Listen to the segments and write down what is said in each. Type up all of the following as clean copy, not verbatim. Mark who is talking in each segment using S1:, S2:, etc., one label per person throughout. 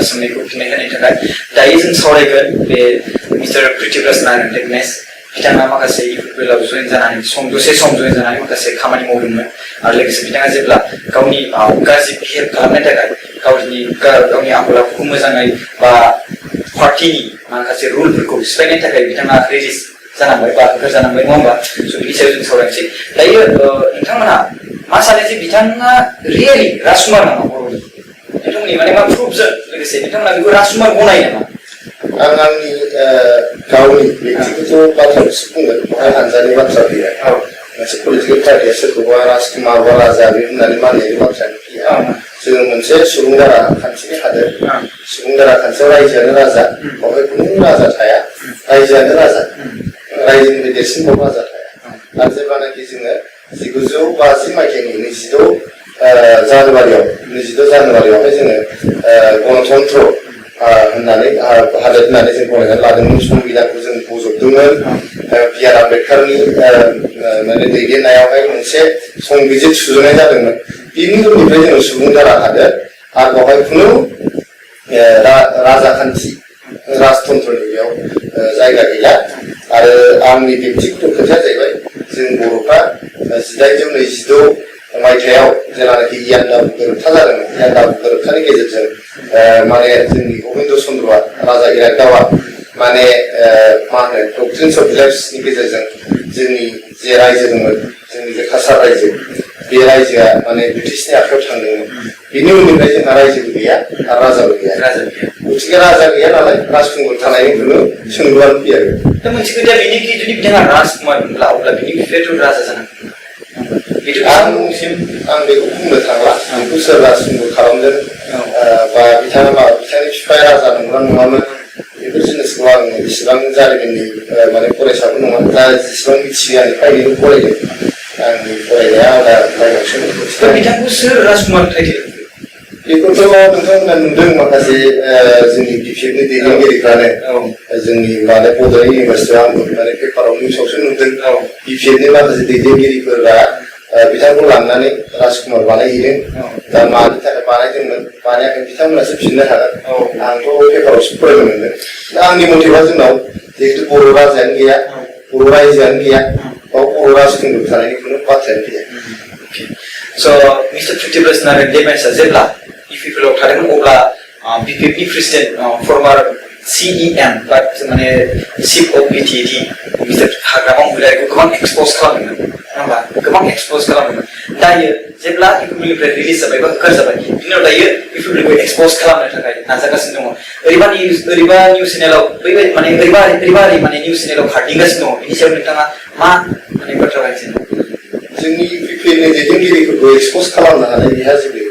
S1: सोंनायखौ फिननाय होनायनि थाखाय दायो जों सावरायगोन बे मिस्टार प्रिथिव्राज नारायण देबनेस बिथाङा माखासे इउपिपिएलआव जयेन जानानै दसे सम जयेन जानानै माखासे खामानि मावदोंमोन आरो लोगोसे बिथाङा जेब्ला गावनि गाज्रि बिहेभ खालामनायनि थाखाय गावनि आखल आखुखौ मोजाङै बा पार्टिनि माखासे रुलफोरखौ सिफायनायनि थाखाय बिथाङा रिलिज जानांबाय बा होजानांबाय नङा होमबा स' बिनि सायाव जों सावरायनोसै दायो नोंथांमोनहा मा सानो जे बिथाङा रियेलि राजकुमार नामा बर'नि नोंथांमोननि माने मा प्रुफजों लोगोसे नोंथांमोना बेखौ राजकुमार गनायो नामा
S2: आं आंनि गावनि व्यक्तिगत बाथ्राखौसो बुंगोन बेवहाय हानजानि बाथ्रा गैया मोनसे पलिटिकेल पार्टिया सोरखौबा राजकुमार बा राजा बे होननानै मानिनायनि बाथ्रायानो गैया जोङो मोनसे सुबुं दारा खान्थिनि हादोर सुबुं दारा खान्थियाव रायजोआनो राजा बेवहाय खुनु राजा थाया रायजोआनो राजा रायजोनिफ्राय देरसिनबाव राजा थाया आरो जेब्लानाखि जोङो 1950 मायथाइनि 22 जानुवारियावहाय जोङो गणतन्त्र होननानै हादोर होननानै जों गनायनानै लादोंमोन संबिधानखौ जों बजबदोंमोन बि.आर. आम्बेडकारनि माने दैदेननायावहाय मोनसे संबिजित सुजुनाय जादोंमोन बिनि उननिफ्राय जोङो सुबुं दारा हादोर आरो बेवहाय खुनु राजाखान्थि राजतन्त्रनि बेयाव जायगा गैया आरो आंनि व्यक्तिगत खोथाया जाहैबाय जों बर'फ्रा 1826 मायथाइयाव जेब्लानाखि इयान्डाबु गोरोबथा जादोंमोन इयान्डाबु गोरोबथानि गेजेरजों माने जोंनि गबिन्द चन्द्रआ राजा इरागदावा माने मा होनो डक्ट्रिन्स अफ बिलिफ्सनि गेजेरजों जोंनि जे रायजो दंमोन जोंनि जे काछार रायजो बे रायजोआ माने ब्रिटिशनि आखायाव थांदोंमोन बिनि उननिफ्राय जोंहा रायजोबो गैया आरो राजाबो गैया गतिके राजा गैया नालाय राजखुंगुर थानायनि खुनु सोंलुआनो फैया
S1: दा मोनसे खोथाया बेनोखि जुदि बिथाङा राजकुमार मोनब्ला अब्ला बिनि बिफायाथ' राजा जानांगोन
S2: आं बेखौ बुंनो थांला बेखौ सोर राजखुंगुर खालामदों बा बिथाङा बिथांनि बिफाया राजा नंगौना नङामोन बेफोर जिनिसखौ आं इसिबां जारिमिननि माने फरायसाबो नङा दा जेसेबां मिथियो आं फ्रायनो फरायदों आंनि फरायनाया आलादा लाइनावसो
S1: बिथांखौ सोर राजकुमार टाइटेल
S2: बेखौथ' नोंथांमोना नुदों माखासे जोंनि बिपिएफनि दैदेनगिरिफ्रानो जोंनि माने बड'लेण्ड इउनिभारसिटियाव आंबो माने पेपाराव निउसावसो नुदों बिपिएफनि माखासे दैदेनगिरिफोरा बिथांखौ लांनानै राजकुमार बानायहैदों दा मानि थाखाय बानायदोंमोन बानायाखै बिथांमोनासो फिननो हागोन आंथ' पेपारावसो फरायनो मोनदों दा आंनि मथेबा जोंनाव जिहेतु बर' राजायानो गैया बर' रायजोआनो गैया बाव बर' राजखुंगुर थानायनि खुनु बाथ्रायानो गैया
S1: स' मिस्टार प्रिथिव्राज नारायण देबनेसआ जेब्ला इउपिपिएलआव थादोंमोन अब्ला बिपिएफनि प्रेसिडेन्ट फर्मार CEM बा माने चिफ अफ बिटिएडि मिस्टार हाग्रामा महिलारिखौ गोबां एक्सप'ज खालामदोंमोन नङा होमबा गोबां एक्सप'ज खालामदोंमोन दायो जेब्ला इउपिपिएलनिफ्राय रिलिज जाबाय बा होखारजाबाय बिनि उनाव दायो इउपिपिएलखौ एक्सप'ज खालामनो थाखाय नाजागासिनो दङ ओरैबा निउस चेनेलाव बैबायदि माने ओरैबा माने निउस चेनेलाव खारदिंगासिनो दङ बिनि सायाव नोंथाङा मा माने बाथ्रा रायज्लायनो
S2: जोंनि इउपिपिएलनि दैदेनगिरिफोरखौ एक्सप'ज खालामनो हानाय बेहा जेबो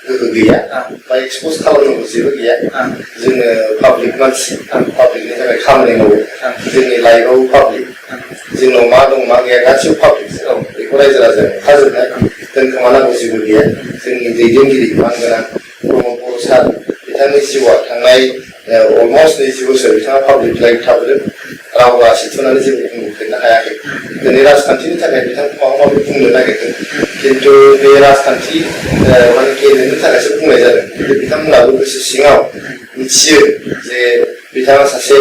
S2: गोहो गैया बा एक्सप'ज खालामनांगौ जेबो गैया जोङो पाब्लिक मानसि पाब्लिकनि थाखाय खामानि मावो जोंनि लाइफआव पाब्लिक जोंनाव मा दं मा गैया गासिबो पाब्लिक बेखौ रायजो राजाया नुखाजोबनाय दोनखोमानांगौ जेबो गैया जोंनि दैदेनगिरि मानगोनां प्रमद बर' सार बिथांनि जिउआ थांनाय अलमस्ट 20 बोसोर बिथाङा पाब्लिक लाइफ थाबोदों रावबो आसि थुनानै जेबो बुंफेरनो हायाखै दिनै राजखान्थिनि थाखाय बिथांखौ माबा माबि बुंनो नागिरदों खिन्थु बे राजखान्थि माने गेलेनो थाखायसो बुंनाय जादों खिन्थु बिथांमोनाबो गोसो सिङाव मिथियो जे बिथाङा सासे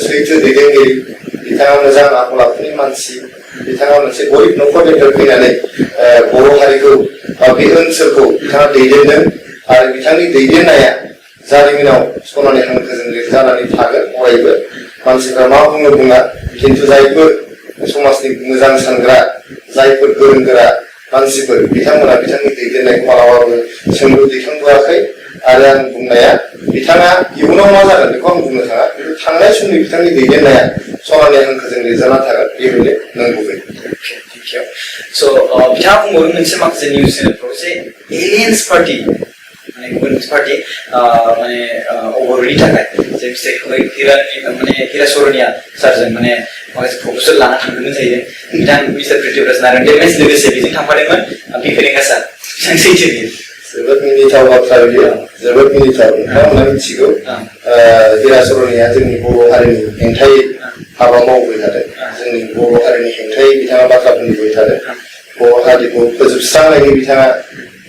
S2: सैथो दैदेनगिरि बिथाङा मोजां आखल आखुनि मानसि बिथाङा मोनसे गरिब न'खरनिफ्राय फैनानै बर' हारिखौ बा बे ओनसोलखौ बिथाङा दैदेनदों आरो बिथांनि दैदेननाया जारिमिनाव सनानि हांखोजों लिरजानानै थागोन अरायबो मानसिफ्रा मा बुङो बुङा खिन्थु जायफोर समाजनि मोजां सानग्रा जायफोर गोरों गोरा मानसिफोर बिथांमोना बिथांनि दैदेननायखौ मालाबाबो सोंलु दैखांबोआखै आरो आं बुंनाया बिथाङा इयुनाव मा जागोन बेखौ आं बुंनो थाङा खिन्थु थांनाय समनि बिथांनि दैदेननाया सनानि हांखोजों लिरजाना थागोन बे हले नंगुबै
S1: स' बिथाङा बुंबावदों मोनसे माखासे निउस चेनेलफ्राव जे एलियन्स पार्टि माने गुबुन पार्टि माने अबर'नि थाखाय जे फिथाइखौहाय हिरा सरनिया सारजों माने माखासे प्रप'जेल लाना थांदोंमोन जाहैदों बिथां मिस्टार प्रिथिव्राज नारायण देबनेस लोगोसे बेजों थांफादोंमोन बिफेरेंगा सार बेसेबां सैथो बियो
S2: जोबोद मिनिथाव बाथ्रा बियो जोबोद मिनिथाव नोंथांमोना मिथिगौ हिरा सरनिया जोंनि बर' हारिनि हेंथायै हाबा मावबोबाय थादों जोंनि बर' हारिनि हेंथायै बिथाङा बाथ्रा बुंबोबाय थादों बर' हारिखौ फोजोबस्रांनायनि बिथाङा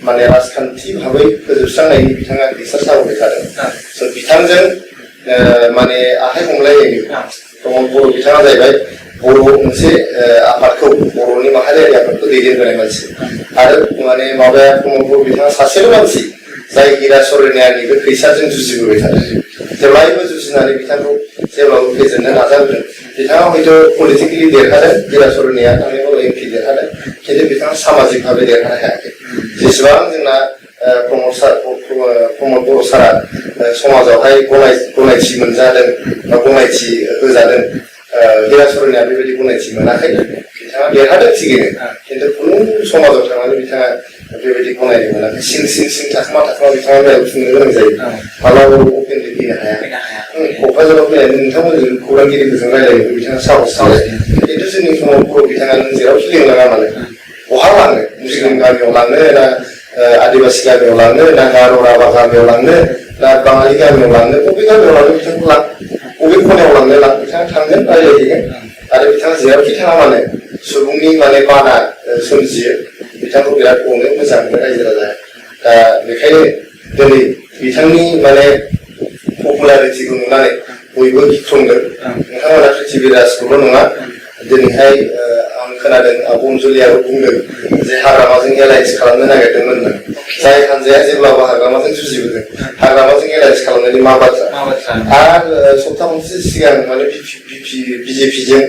S2: माने राजखान्थि भाबै फोजोबस्रांनायनि बिथाङा रिसार्च लाबोबाय थादों स' बिथांजों माने आखाइ हमलायनायनि बर' बिथाङा जाहैबाय बर' मोनसे आफादखौ बर'नि माहारियारि आफादखौ दैदेनबोनाय मानसि आरो माने माबाया बर' बिथाङा सासेल' मानसि जाय हीरा सरैनियानिबो खैसारजों जुजिबोबाय थादों जेब्लायबो जुजिनानै बिथांखौ जेब्लाबो फेजेननो नाजाबोदों बिथाङा हयथ' पलिटिकेलि देरहादों हीरा सरैनिया थांनाय बर' एमपि देरहादों खिन्थु बिथाङा सामाजिक भाबै देरहानो हायाखै जेसेबां जोंना प्रमद बर' सारा समाजावहाय गनायथि मोनजादों बा गनायथि होजादों हीरा सरैनिया बेबायदि गनायथि मोनाखै बिथाङा देरहादों थिगैनो खिन्थु खुनु समाजाव थांनानै बिथाङा बेबायदि गनायनो मोनाखै सिं थाखोमा बिथाङा मेल खुंनो गोनां जायो मालाबाबो अपेनलि फैनो हाया क'क्राझाराव फैनानै नोंथांमोनजों खौरांगिरिफोरजों रायलायनो बिथाङा साहस खालामो खिन्थु जोंनि समाव बर' बिथाङा नों जेरावखि लिंलाङा मानो बहा लांनो मुस्लिम गामियाव लांनो ना आदिबासि गामियाव लांनो ना गार' राभा गामियाव लांनो ना बाङालि गामियाव लांनो बबे गामियाव लांनो बिथांखौ लां बबे खनायाव लांनो लां बिथाङा थांगोन रायलायहैगोन आरो बिथाङा जेरावखि थाङा मानो सुबुंनि माने बाना सोमजियो बिथांखौ बिराद अनो मोजां मोनो रायजो राजाया दा बेखायनो दिनै बिथांनि माने पपुलारिटिखौ नुनानै बयबो गिख्रंदों नोंथांमोना पृथ्वीराजखौल' नङा दिनैहाय आं खोनादों आब' अनजुलियाबो बुंदों जे हाग्रामाजों एलायन्स खालामनो नागिरदोंमोन जाय हानजाया जेब्लाबो हाग्रामाजों जुजिबोदों हाग्रामाजों एलायन्स खालामनायनि मा बाथ्रा आरो सप्ता मोनसे सिगां माने बिजेपिजों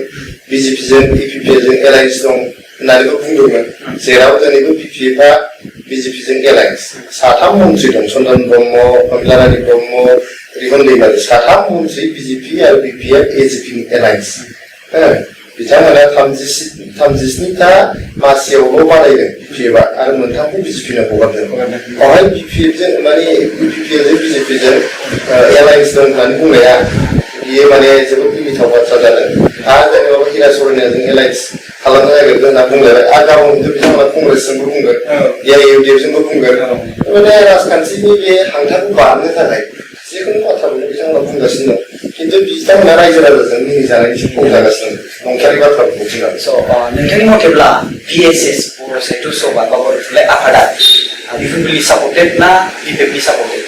S2: इपिपिएलजों एलायन्स दं होननानैबो बुंदोंमोन जेराव दिनैबो बिपिएफआ बिजेपिजों एलायन्स साथाम मन्त्रि दं सन्दन ब्रह्म कमलारानी ब्रह्म रिहन दैमारि साथाम मन्त्रि बिजेपि आरो बिपिएफ एजिपिनि एलायन्स बिथांमोना 37टा मासियावल' बानायदों बिपिएफआ आरो मोनथामखौ बिजेपिनो हगारदों बेवहाय बिपिएफजों माने बिपिएलजों बिजेपिजों एलायन्स दं होननानै बुंनाया बियो माने जोबोद मिनिथाव बाथ्रा जादों आरो जेनेबा हीरा सरैनियाजों एलायन्स खालामनो नागिरदों होनना बुंलायबाय आरो गाबोन बिथांमोना कंग्रेसजोंबो बुंगोन एआइइउडिएफजोंबो बुंगोन माने राजखान्थिनि बे हांथाखौ बारनो थाखाय जिखुनु बाथ्राखौनो बिथांमोना बुंगासिनो दं खिन्थु बिथांमोना रायजो राजाजों मिनिजानायनिसो फाव जागासिनो नंखारि बाथ्राखौ बुंनानै
S1: नोंथांनि मथेब्ला भिएसएस बर' साहित्य सभा बा बर' थुनलाइ आफादा बिफोरनि सापर्टेड ना बिपिएफनि सापर्टेड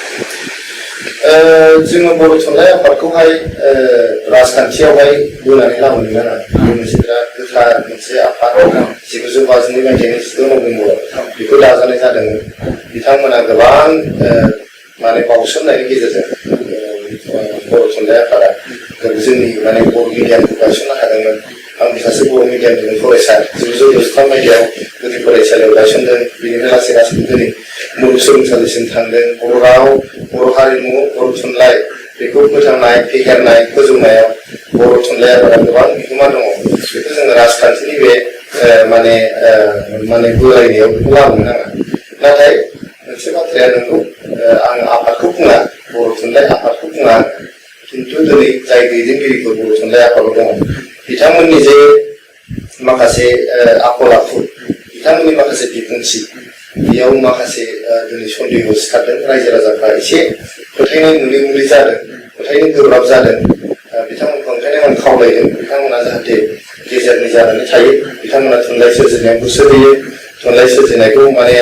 S2: जोङो बर' थुनलाइ आफादखौहाय राजखान्थियावहाय बोनानै लाबोनो नाङा बे मोनसे बिराद गोथार मोनसे आफाद 1952 मायथाइनि 16 नभेम्बराव बेखौ दाजानाय जादोंमोन बिथांमोना गोबां माने बावसोमनायनि गेजेरजों बर' थुनलाइ आफादा जोंनि माने बर' मिडियामखौ गायसननो हादोंमोन आं सासे बर' मिडियामनि फरायसा 1963 मायथाइयाव गुदि फरायसालियाव गायसनदों बेनिफ्राय लासै लासै दिनै मुलुगसोलोंसालिसिम थांदों बर' राव बर' हारिमु बर' थुनलाइ बेखौ फोथांनाय फेहेरनाय फोजौनायाव बर' थुनलाइ आफादा गोबां बिहोमा दङ बेखौ जोङो राजखान्थिनि बे माने बोरायनायाव बेखौ लाबोनो नाङा नाथाय मोनसे बाथ्राया नंगौ आं आफादखौ बुङा बर' थुनलाइ आफादखौ बुङा खिन्थु दिनै जाय दैदेनगिरिफोर बर' थुनलाइ आफादाव दङ बिथांमोननि जे माखासे आखल आखु बिथांमोननि माखासे बिबुंथि बेयाव माखासे दिनै सन्देह सिखारदों रायजो राजाफ्रा एसे फोथायनाय नुयै मुयै जादों फोथायनो गोब्राब जादों बिथांमोनखौ ओंखायनो आं खावलायदों बिथांमोना जाहाथे गेजेरनि जानानै थायो बिथांमोना थुनलाइ सोरजिनायाव गोसो होयो थुनलाइ सोरजिनायखौ माने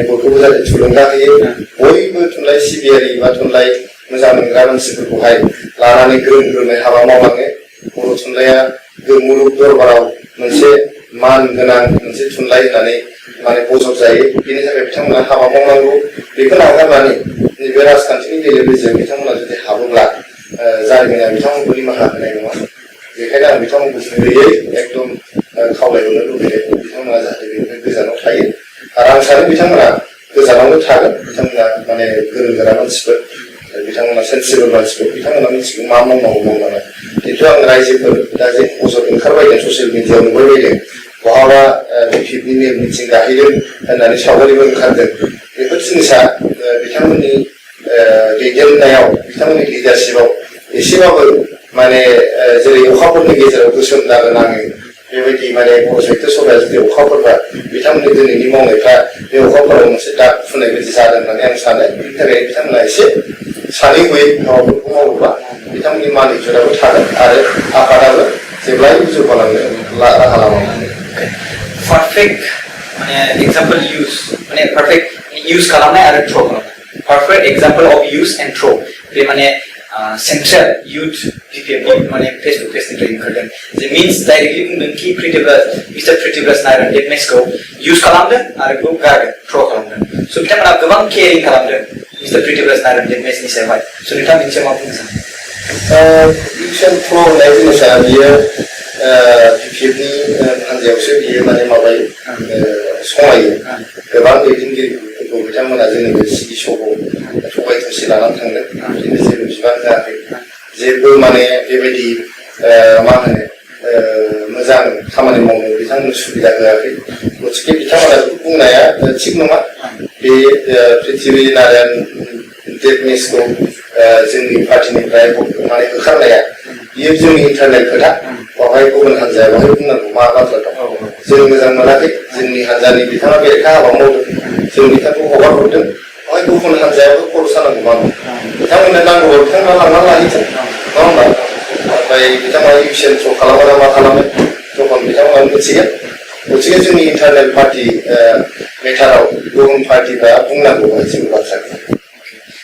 S2: बयखौबो जाहाथे थुलुंगा होयो बयबो थुनलाइ सिबियारि बा थुनलाइ मोजां मोनग्रा मानसिफोरखौहाय लानानै ग्रोम ग्रोमै हाबा मावलाङो बर' थुनलाइया मुलुग दरबाराव मोनसे मान गोनां मोनसे थुनलाइ होननानै माने बजब जायो बेनि थाखाय बिथांमोना हाबा मावनांगौ बेखौ नागारनानै नैबे राजखान्थिनि गेलेबोजों बिथांमोना जुदि हाबोब्ला जारिमिना बिथांमोनखौ निमाहा होनाय नङा बेखायनो आं बिथांमोनखौ सुंद'यै एकदम खावलायहरनो लुबैदों बिथांमोना जाहाथे बेनिफ्राय गोजानाव थायो आरो आं सानो बिथांमोना गोजानावनो थागोन बिथांमोना माने गोरों गोरा मानसिफोर बिथांमोना सेन्सिबोल मानसिफोर बिथांमोना मिथिगौ मा मावनांगौ मावनाङा खिन्थु आं रायजोफोर दा जे अजद ओंखारबायदों ससियेल मिडियाआव नुबायबायदं बहाबा बिपिएफनि मेल मिटिं गाहैदों होननानै सावगारिबो ओंखारदों बेफोर जिनिसा बिथांमोननि दैदेननायाव बिथांमोननि लिडारशिपआव एसेबाबो माने जेरै अखाफोरनि गेजेराव गोसोम दागो नाङो बेबायदि माने बर' साहित्य सभाया जुदि अखाफोरबा बिथांमोननि दिनैनि मावनायफ्रा बे अखाफोराव मोनसे दाग फुनाय बायदि जादों होननानै आं सानो बेनि थाखाय बिथांमोना एसे सानै हयै हाबाफोरखौ मावोब्ला बिथांमोननि मान इज्जतआबो थागोन आरो आफादाबो जेब्लायबो जौगालांनो राहा लामा मोनगोन
S1: पारफेक्ट माने एग्जाम्पल युज माने पारफेक्ट युज खालामनाय आरो थ्र खालामनाय perfect example of use and through बे माने सेंट्रेल युथ बिपिएफनि माने फेस टु फेसनिफ्राय ओंखारदों जे मिन्स डाइरेक्टलि बुंदों कि मिस्टार प्रिटिब्रास नारायण डेथ मेचखौ युज खालामदों आरो बेखौ गारदों थ्र खालामदों स' बिथांमोना गोबां केयारिं खालामदों मिस्टार प्रिटिब्रास नारायण डेथ मेचनि सायावहाय स' नोंथाङा बेनि सायाव मा बुंनो सानो
S2: युज एन्ड थ्र होननाय जिनिसा बियो बिपिएफनि हान्जायावसो बियो माने माबायो समायो गोबां दैदेनगिरिफोरखौ बिथांमोना जोंनि बे सिडि श'खौ थगाय थसि लानानै थांदों बिदिनो जेबो बिबान होआखै जेबो माने बेबायदि मा होनो मोजां खामानि मावनो बिथांमोननो सुबिदा होआखै गथिखे बिथांमोना बेखौ बुंनाया थिग नङा बे पृथ्वी नारायण डेथ मेचखौ जोंनि पार्टिनिफ्राय माने होखारनाया बियो जोंनि इन्टारनेल खोथा बावहाय गुबुन हान्जाया बाहाय बुंनांगौ मा बाथ्रा दं जों मोजां मोनाखै जोंनि हान्जानि बिथाङा बेरेखा हाबा मावदों जों बिथांखौ हगार हरदों बावहाय गुबुन हान्जायाबो खर' सानांगौ मा बिथांमोननो नांगौबा बिथांमोना लांनानै लाहैथों नङा होमबा ओमफ्राय बिथांमोना इउस एन्ड थ्र खालामोना मा खालामो तखन बिथांमोना मिथिगोन गथिखे जोंनि इन्टारनेल पार्टि मेटाराव गुबुन पार्टिफ्रा बुंनांगौ जेबो बाथ्रा गैया